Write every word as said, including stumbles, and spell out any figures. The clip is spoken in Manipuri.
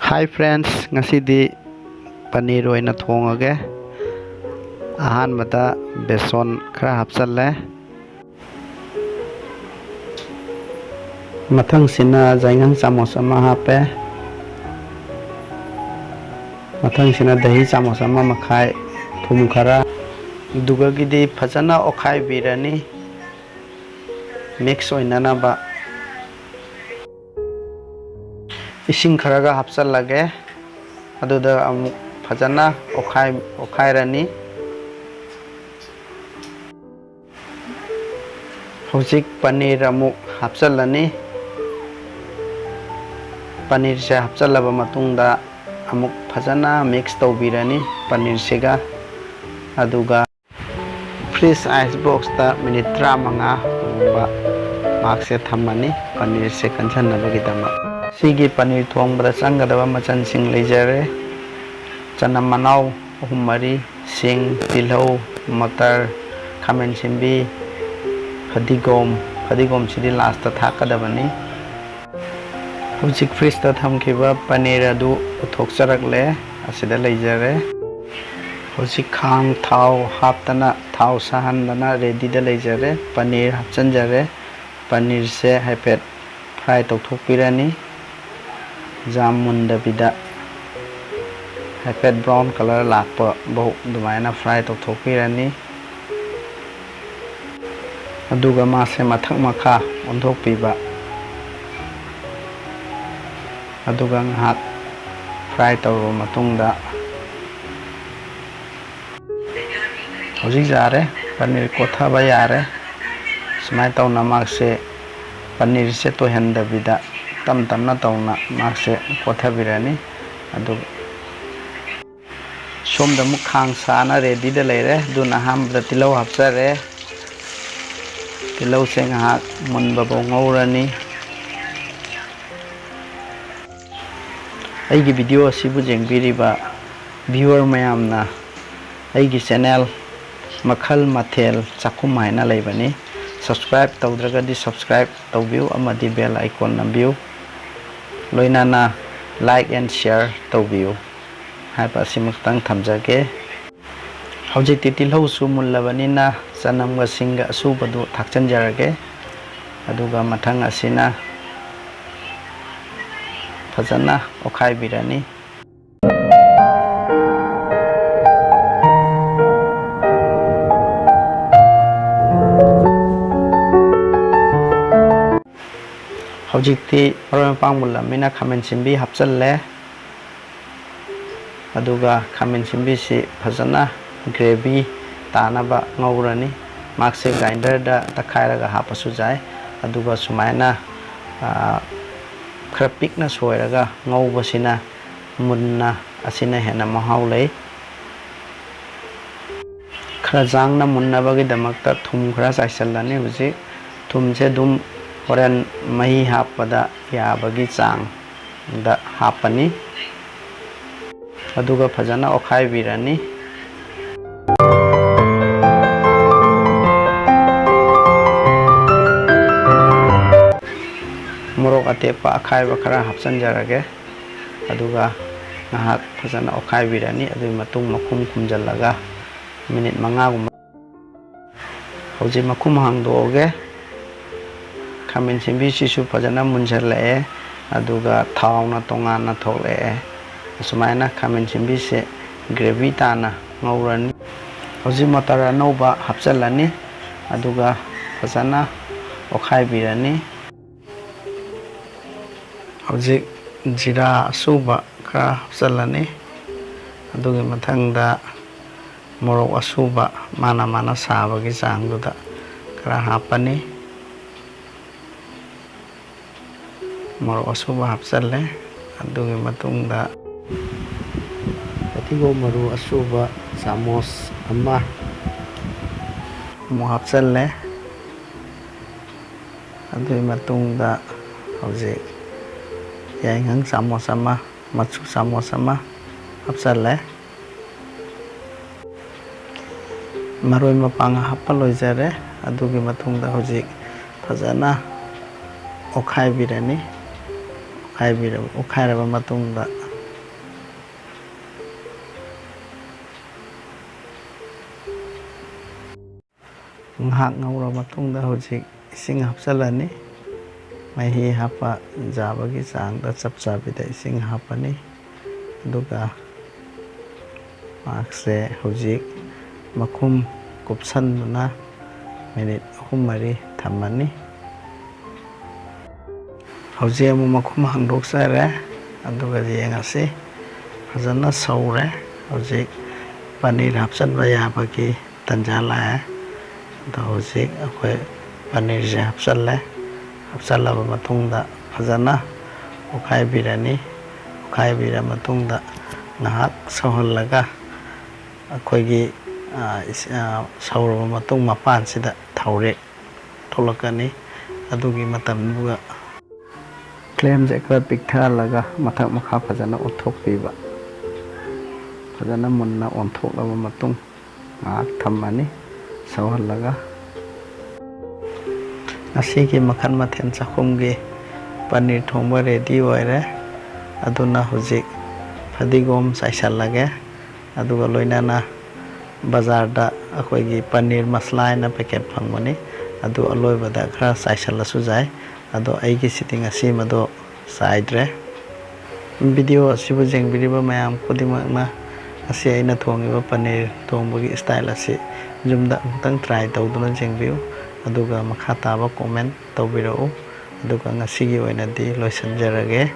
Hi friends, ꯉꯁꯤꯗꯤ ꯄꯅꯤꯔ ꯑꯣꯏꯅ ꯊꯣꯡꯉꯒꯦ꯫ ꯑꯍꯥꯟꯕꯗ ꯕꯦꯁꯣꯟ ꯈꯔ ꯍꯥꯞꯆꯜꯂꯦ꯫ ꯃꯊꯪꯁꯤꯅ ꯌꯥꯏꯉꯪ ꯆꯥꯃꯁ ꯑꯃ ꯍꯥꯞꯄꯦ꯫ ꯃꯊꯪꯁꯤꯅ ꯗꯍꯤ ꯆꯥꯃꯁ ꯑꯃ ꯃꯈꯥꯏ, ꯊꯨꯝ ꯈꯔ꯫ ꯑꯗꯨꯒꯒꯤꯗꯤ ꯐꯖꯅ ꯑꯣꯠꯈꯥꯏꯕꯤꯔꯅꯤ, mix ꯑꯣꯏꯅꯅꯕ꯫ ꯏꯁꯤꯡ ꯈꯔꯒ ꯍꯥꯞꯆꯜꯂꯒꯦ꯫ ꯑꯗꯨꯗ ꯑꯃꯨꯛ ꯐꯖꯅ ꯑꯣꯠꯈꯥꯏ-, ꯑꯣꯠꯈꯥꯏꯔꯅꯤ꯫ ꯍꯧꯖꯤꯛ ꯄꯅꯤꯔ ꯑꯃꯨꯛ ꯍꯥꯞꯆꯜꯂꯅꯤ꯫ ꯄꯅꯤꯔꯁꯦ ꯍꯥꯞꯆꯜꯂꯕ ꯃꯇꯨꯡꯗ ꯑꯃꯨꯛ ꯐꯖꯅ mix ꯇꯧꯕꯤꯔꯅꯤ ꯄꯅꯤꯔꯁꯤꯒ꯫ ꯑꯗꯨꯒ fridge ice boxꯇ minute ꯇꯔꯥꯃꯉꯥꯒꯨꯝꯕ ꯃꯍꯥꯛꯁꯦ ꯊꯝꯃꯅꯤ, ꯄꯅꯤꯔꯁꯦ ꯀꯟꯁꯟꯅꯕꯒꯤꯗꯃꯛ꯫ ꯁꯤꯒꯤ ꯄꯅꯤꯔ ꯊꯣꯡꯕꯗ ꯆꯪꯒꯗꯕ ꯃꯆꯜꯁꯤꯡ ꯂꯩꯖꯔꯦ: ꯆꯅꯝ ꯃꯅꯥꯎ ꯑꯍꯨꯝ ꯃꯔꯤ, ꯁꯤꯡ, ꯇꯤꯜꯍꯧ, ꯃꯇꯔ, ꯈꯥꯃꯦꯟ ꯑꯁꯤꯟꯕꯤ, ꯐꯗꯤꯒꯣꯝ꯫ ꯐꯗꯤꯒꯣꯝꯁꯤꯗꯤ lastꯇ ꯊꯥꯛꯀꯗꯕꯅꯤ꯫ ꯍꯧꯖꯤꯛ fridgeꯇ ꯊꯝꯈꯤꯕ ꯄꯅꯤꯔ ꯑꯗꯨ ꯄꯨꯊꯣꯛꯆꯔꯛꯂꯦ, ꯑꯁꯤꯗ ꯂꯩꯖꯔꯦ꯫ ꯍꯧꯖꯤꯛ ꯈꯥꯡ ꯊꯥꯎ ꯍꯥꯞꯇꯅ, ꯊꯥꯎ ꯁꯥꯍꯟꯗꯅ readyꯗ ꯂꯩꯖꯔꯦ꯫ ꯄꯅꯤꯔ ꯍꯥꯞꯆꯤꯟꯖꯔꯦ꯫ ꯄꯅꯤꯔꯁꯦ ꯍꯥꯏꯐꯦꯠ fry ꯇꯧꯊꯣꯛꯄꯤꯔꯅꯤ, ꯌꯥꯝ ꯃꯨꯟꯗꯕꯤꯗ꯫ ꯍꯥꯏꯐꯦꯠ brown colour ꯂꯥꯛꯄ ꯐꯥꯎ ꯑꯗꯨꯃꯥꯏꯅ fry ꯇꯧꯊꯣꯛꯄꯤꯔꯅꯤ꯫ ꯑꯗꯨꯒ ꯃꯥꯁꯦ ꯃꯊꯛ ꯃꯈꯥ ꯑꯣꯟꯊꯣꯛꯄꯤꯕ꯫ ꯑꯗꯨꯒ ꯉꯥꯏꯍꯥꯛ fry ꯇꯧꯔꯕ ꯃꯇꯨꯡꯗ, ꯍꯧꯖꯤꯛ ꯌꯥꯔꯦ, ꯄꯅꯤꯔ ꯀꯣꯠꯊꯕ ꯌꯥꯔꯦ꯫ ꯁꯨꯃꯥꯏꯅ ꯇꯧꯅ ꯃꯍꯥꯛꯁꯦ, ꯄꯅꯤꯔꯁꯦ ꯇꯣꯏꯍꯟꯗꯕꯤꯗ ꯇꯞ ꯇꯞꯅ ꯇꯧꯅ ꯃꯍꯥꯛꯁꯦ ꯀꯣꯠꯊꯕꯤꯔꯅꯤ꯫ ꯑꯗꯨ ꯁꯣꯝꯗ ꯑꯃꯨꯛ ꯈꯥꯡ ꯁꯥꯅ readyꯗ ꯂꯩꯔꯦ꯫ ꯑꯗꯨꯅ ꯑꯍꯥꯟꯕꯗ ꯇꯤꯜꯍꯧ ꯍꯥꯞꯆꯔꯦ꯫ ꯇꯤꯜꯍꯧꯁꯦ ꯉꯥꯏꯍꯥꯛ ꯃꯨꯟꯕ ꯐꯥꯎ ꯉꯧꯔꯅꯤ꯫ ꯑꯩꯒꯤ video ꯑꯁꯤꯕꯨ ꯌꯦꯡꯕꯤꯔꯤꯕ viewer ꯃꯌꯥꯝꯅ ꯑꯩꯒꯤ channel ꯃꯈꯜ ꯃꯊꯦꯜ ꯆꯥꯛꯈꯨꯝ ꯍꯥꯏꯅ ꯂꯩꯕꯅꯤ꯫ Subscribe ꯇꯧꯗ꯭ꯔꯒꯗꯤ subscribe ꯇꯧꯕꯤꯌꯨ ꯑꯃꯗꯤ bell icon ꯅꯝꯕꯤꯌꯨ꯫ ꯂꯣꯏꯅꯅ Like and share ꯇꯧꯕꯤꯌꯨ ꯍꯥꯏꯕ ꯑꯁꯤꯃꯛꯇꯪ ꯊꯝꯖꯒꯦ꯫ ꯍꯧꯖꯤꯛꯇꯤ ꯇꯤꯜꯍꯧꯁꯨ ꯃꯨꯜꯂꯕꯅꯤꯅ ꯆꯅꯝꯒ ꯁꯤꯡꯒ ꯑꯁꯨꯕꯗꯨ ꯊꯥꯛꯆꯤꯟꯖꯔꯒꯦ꯫ ꯑꯗꯨꯒ ꯃꯊꯪ ꯑꯁꯤꯅ ꯐꯖꯅ ꯑꯣꯠꯈꯥꯏꯕꯤꯔꯅꯤ꯫ ꯍꯧꯖꯤꯛꯇꯤ ꯃꯔꯣꯏ ꯃꯄꯥꯡ ꯃꯨꯜꯂꯕꯅꯤꯅ ꯈꯥꯃꯦꯟ ꯑꯁꯤꯟꯕꯤ ꯍꯥꯞꯆꯤꯜꯂꯦ꯫ ꯑꯗꯨꯒ ꯈꯥꯃꯦꯟ ꯑꯁꯤꯟꯕꯤꯁꯤ ꯐꯖꯅ gravy ꯇꯥꯅꯕ ꯉꯧꯔꯅꯤ꯫ ꯃꯍꯥꯛꯁꯦ grinderꯗ ꯇꯛꯈꯥꯏꯔꯒ ꯍꯥꯞꯄꯁꯨ ꯌꯥꯏ꯫ ꯑꯗꯨꯒ ꯁꯨꯃꯥꯏꯅ, ꯑ, ꯈꯔ ꯄꯤꯛꯅ ꯁꯣꯏꯔꯒ ꯉꯧꯕꯁꯤꯅ, ꯃꯨꯟꯅ, ꯑꯁꯤꯅ ꯍꯦꯟꯅ ꯃꯍꯥꯎ ꯂꯩ꯫ ꯈꯔ ꯌꯥꯡꯅ ꯃꯨꯟꯅꯕꯒꯤꯗꯃꯛꯇ ꯊꯨꯝ ꯈꯔ ꯆꯥꯏꯁꯤꯜꯂꯅꯤ꯫ ꯍꯧꯖꯤꯛ ꯊꯨꯝꯁꯦ ꯑꯗꯨꯝ ꯍꯣꯔꯦꯟ ꯃꯍꯤ ꯍꯥꯞꯄꯗ ꯌꯥꯕꯒꯤ ꯆꯥꯡꯗ ꯍꯥꯞꯄꯅꯤ꯫ ꯑꯗꯨꯒ ꯐꯖꯅ ꯑꯣꯠꯈꯥꯏꯕꯤꯔꯅꯤ꯫ ꯃꯣꯔꯣꯛ ꯑꯇꯦꯛꯄ ꯑꯈꯥꯏꯕ ꯈꯔ ꯍꯥꯞꯆꯤꯟꯖꯔꯒꯦ꯫ ꯑꯗꯨꯒ ꯉꯥꯏꯍꯥꯛ ꯐꯖꯅ ꯑꯣꯠꯈꯥꯏꯕꯤꯔꯅꯤ꯫ ꯑꯗꯨꯒꯤ ꯃꯇꯨꯡ ꯃꯈꯨꯝ ꯈꯨꯝꯖꯤꯜꯂꯒ ꯃꯤꯅꯤꯠ ꯃꯉꯥꯒꯨꯝꯕ꯫ ꯍꯧꯖꯤꯛ ꯃꯈꯨꯝ ꯍꯥꯡꯗꯣꯛꯑꯒꯦ꯫ ꯈꯥꯃꯦꯟ ꯑꯁꯤꯟꯕꯤꯁꯤꯁꯨ ꯐꯖꯅ ꯃꯨꯟꯖꯜꯂꯛꯑꯦ꯫ ꯑꯗꯨꯒ ꯊꯥꯎꯅ ꯇꯣꯉꯥꯟꯅ ꯊꯣꯛꯂꯛꯑꯦ꯫ ꯑꯁꯨꯃꯥꯏꯅ ꯈꯥꯃꯦꯟ ꯑꯁꯤꯟꯕꯤꯁꯦ gravy ꯇꯥꯅ ꯉꯧꯔꯅꯤ꯫ ꯍꯧꯖꯤꯛ ꯃꯇꯔ ꯑꯅꯧꯕ ꯍꯥꯞꯆꯤꯜꯂꯅꯤ꯫ ꯑꯗꯨꯒ ꯐꯖꯅ ꯑꯣꯠꯈꯥꯏꯕꯤꯔꯅꯤ꯫ ꯍꯧꯖꯤꯛ ꯖꯤꯔꯥ ꯑꯁꯨꯕ ꯈꯔ ꯍꯥꯞꯆꯤꯜꯂꯅꯤ꯫ ꯑꯗꯨꯒꯤ ꯃꯊꯪꯗ ꯃꯣꯔꯣꯛ ꯑꯁꯨꯕ ꯃꯥꯅ ꯃꯥꯅ ꯁꯥꯕꯒꯤ ꯆꯥꯡꯗꯨꯗ ꯈꯔ ꯍꯥꯞꯄꯅꯤ꯫ ꯃꯣꯔꯣꯛ ꯑꯁꯨꯕ ꯍꯥꯞꯆꯤꯜꯂꯦ꯫ ꯑꯗꯨꯒꯤ ꯃꯇꯨꯡꯗ ꯐꯗꯤꯒꯣꯝ ꯃꯔꯨ ꯑꯁꯨꯕ ꯆꯥꯃꯁ ꯑꯃ ꯑꯃꯨꯛ ꯍꯥꯞꯆꯤꯜꯂꯦ꯫ ꯑꯗꯨꯒꯤ ꯃꯇꯨꯡꯗ ꯍꯧꯖꯤꯛ ꯌꯥꯏꯉꯪ ꯆꯥꯃꯁ ꯑꯃ, ꯃꯆꯨ ꯆꯥꯃꯁ ꯑꯃ ꯍꯥꯞꯆꯤꯜꯂꯦ꯫ ꯃꯔꯣꯏ ꯃꯄꯥꯡ ꯍꯥꯞꯄ ꯂꯣꯏꯖꯔꯦ꯫ ꯑꯗꯨꯒꯤ ꯃꯇꯨꯡꯗ ꯍꯧꯖꯤꯛ ꯐꯖꯅ ꯑꯣꯠꯈꯥꯏꯕꯤꯔꯅꯤ꯫ ꯍꯥꯏꯕꯤꯔꯕ, ꯑꯣꯠꯈꯥꯏꯔꯕ ꯃꯇꯨꯡꯗ, ꯉꯥꯏꯍꯥꯛ ꯉꯧꯔ ꯃꯇꯨꯡꯗ ꯍꯧꯖꯤꯛ ꯏꯁꯤꯡ ꯍꯥꯞꯆꯤꯜꯂꯅꯤ꯫ ꯃꯍꯤ ꯍꯥꯞꯄ ꯌꯥꯕꯒꯤ ꯆꯥꯡꯗ ꯆꯞ ꯆꯥꯕꯤꯗ ꯏꯁꯤꯡ ꯍꯥꯞꯄꯅꯤ꯫ ꯑꯗꯨꯒ ꯃꯍꯥꯛꯁꯦ ꯍꯧꯖꯤꯛ ꯃꯈꯨꯝ ꯀꯨꯞꯁꯟꯗꯨꯅ ꯃꯤꯅꯤꯠ ꯑꯍꯨꯝ ꯃꯔꯤ ꯊꯝꯃꯅꯤ꯫ ꯍꯧꯖꯤꯛ ꯑꯃꯨꯛ ꯃꯈꯨꯝ ꯍꯥꯡꯗꯣꯛꯆꯔꯦ꯫ ꯑꯗꯨꯒ ꯌꯦꯡꯉꯁꯤ꯫ ꯐꯖꯅ ꯁꯧꯔꯦ꯫ ꯍꯧꯖꯤꯛ ꯄꯅꯤꯔ ꯍꯥꯞꯆꯤꯟꯕ ꯌꯥꯕꯒꯤ ꯇꯟꯖꯥ ꯂꯥꯛꯑꯦ꯫ ꯑꯗꯣ ꯍꯧꯖꯤꯛ ꯑꯩꯈꯣꯏ ꯄꯅꯤꯔꯁꯦ ꯍꯥꯞꯆꯜꯂꯦ꯫ ꯍꯥꯞꯆꯜꯂꯕ ꯃꯇꯨꯡꯗ ꯐꯖꯅ ꯑꯣꯠꯈꯥꯏꯕꯤꯔꯅꯤ꯫ ꯑꯣꯠꯈꯥꯏꯕꯤꯔ ꯃꯇꯨꯡꯗ ꯉꯥꯏꯍꯥꯛ ꯁꯧꯍꯜꯂꯒ ꯑꯩꯈꯣꯏꯒꯤ, ꯑ, ꯏꯁ-, ꯑ, ꯁꯧꯔꯕ ꯃꯇꯨꯡ ꯃꯄꯥꯟꯁꯤꯗ ꯊꯥꯎꯔꯦꯛ ꯊꯣꯛꯂꯛꯀꯅꯤ꯫ ꯑꯗꯨꯒꯤ ꯃꯇꯝꯗꯨꯒ ꯐ꯭ꯂꯦꯝꯁꯦ ꯈꯔ ꯄꯤꯛꯊꯍꯜꯂꯒ ꯃꯊꯛ ꯃꯈꯥ ꯐꯖꯅ ꯑꯣꯟꯊꯣꯛꯄꯤꯕ꯫ ꯐꯖꯅ ꯃꯨꯟꯅ ꯑꯣꯟꯊꯣꯛꯂꯕ ꯃꯇꯨꯡ ꯉꯥꯏꯍꯥꯛ ꯊꯝꯃꯅꯤ ꯁꯧꯍꯜꯂꯒ꯫ ꯉꯁꯤꯒꯤ ꯃꯈꯜ ꯃꯊꯦꯜ ꯆꯥꯛꯈꯨꯝꯒꯤ ꯄꯅꯤꯔ ꯊꯣꯡꯕ ꯔꯦꯗꯤ ꯑꯣꯏꯔꯦ꯫ ꯑꯗꯨꯅ ꯍꯧꯖꯤꯛ ꯐꯗꯤꯒꯣꯝ ꯆꯥꯏꯁꯜꯂꯒꯦ꯫ ꯑꯗꯨꯒ ꯂꯣꯏꯅꯅ ꯕꯖꯥꯔꯗ ꯑꯩꯈꯣꯏꯒꯤ ꯄꯅꯤꯔ ꯃꯁꯂꯥ ꯍꯥꯏꯅ ꯄꯦꯀꯦꯠ ꯐꯪꯕꯅꯤ, ꯑꯗꯨ ꯑꯂꯣꯏꯕꯗ ꯈꯔ ꯆꯥꯏꯁꯜꯂꯁꯨ ꯌꯥꯏ꯫ ꯑꯗꯣ ꯑꯩꯒꯤꯁꯤꯗꯤ ꯉꯁꯤ ꯃꯗꯣ ꯆꯥꯏꯗ꯭ꯔꯦ꯫ ꯚꯤꯗꯤꯑꯣ ꯑꯁꯤꯕꯨ ꯌꯦꯡꯕꯤꯔꯤꯕ ꯃꯌꯥꯝ ꯈꯨꯗꯤꯡꯃꯛꯅ ꯉꯁꯤ ꯑꯩꯅ ꯊꯣꯡꯉꯤꯕ ꯄꯅꯤꯔ ꯊꯣꯡꯕꯒꯤ ꯏꯁꯇꯥꯏꯜ ꯑꯁꯤ ꯌꯨꯝꯗ ꯑꯃꯨꯛꯇꯪ ꯇ꯭ꯔꯥꯏ ꯇꯧꯗꯨꯅ ꯌꯦꯡꯕꯤꯌꯨ꯫ ꯑꯗꯨꯒ ꯃꯈꯥ ꯇꯥꯕ ꯀꯣꯃꯦꯟ ꯇꯧꯕꯤꯔꯛꯎ꯫ ꯑꯗꯨꯒ ꯉꯁꯤꯒꯤ ꯑꯣꯏꯅꯗꯤ ꯂꯣꯏꯁꯤꯟꯖꯔꯒꯦ꯫